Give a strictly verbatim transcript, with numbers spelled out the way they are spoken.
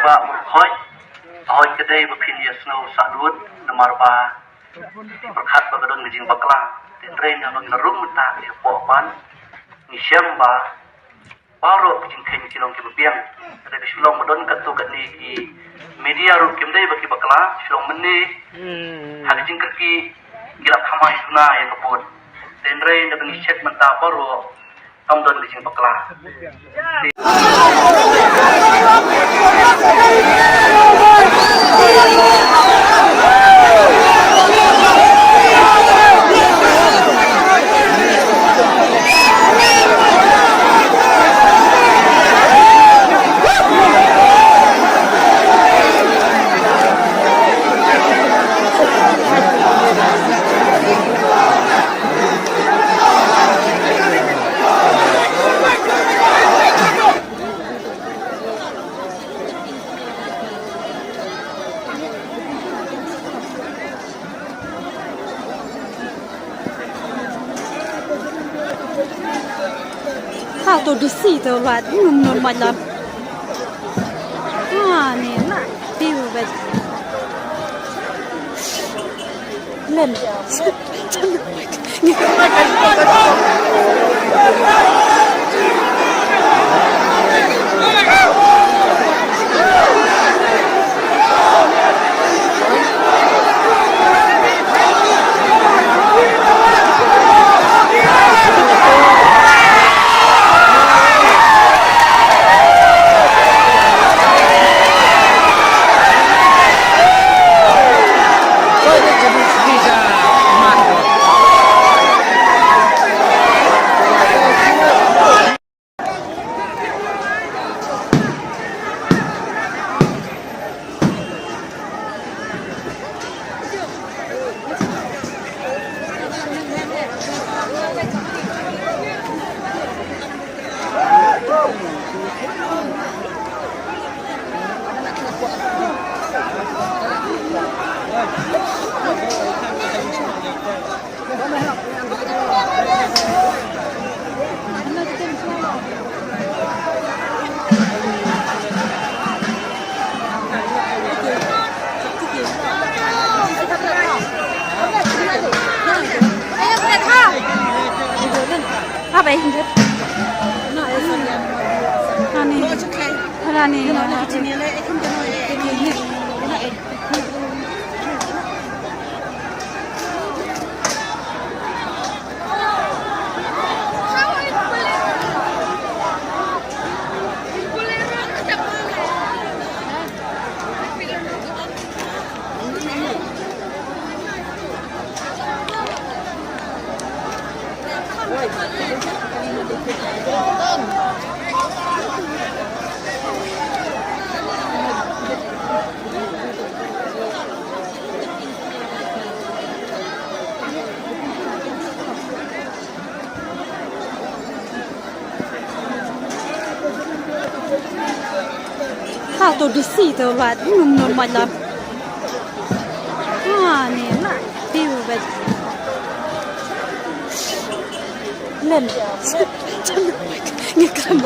Ba mut khoi, hoi ka dei ba phin ïa sngew sahlun, namar ba pyrkhat ba ka don ka jingbakla. Hynrei na long na rung mynta ïa pok ban ngi shem ba baroh ka jingkheiñ ki long kiba biang. Ka dei ka Shillong ba don katto katne ki media ruh kim dei ba ki bakla, Shillong mynne ha ka jingkyrkieh ki la khamai duna ïa ka pud. Hynrei na ka ngi check mynta baroh kam don ka jingbakla. Ha to disi to lat num num malam. Ha ni na piu bet. Len. Ha to disi to lat num num malam. Ha ni na piu bet. Len. Ngi kram.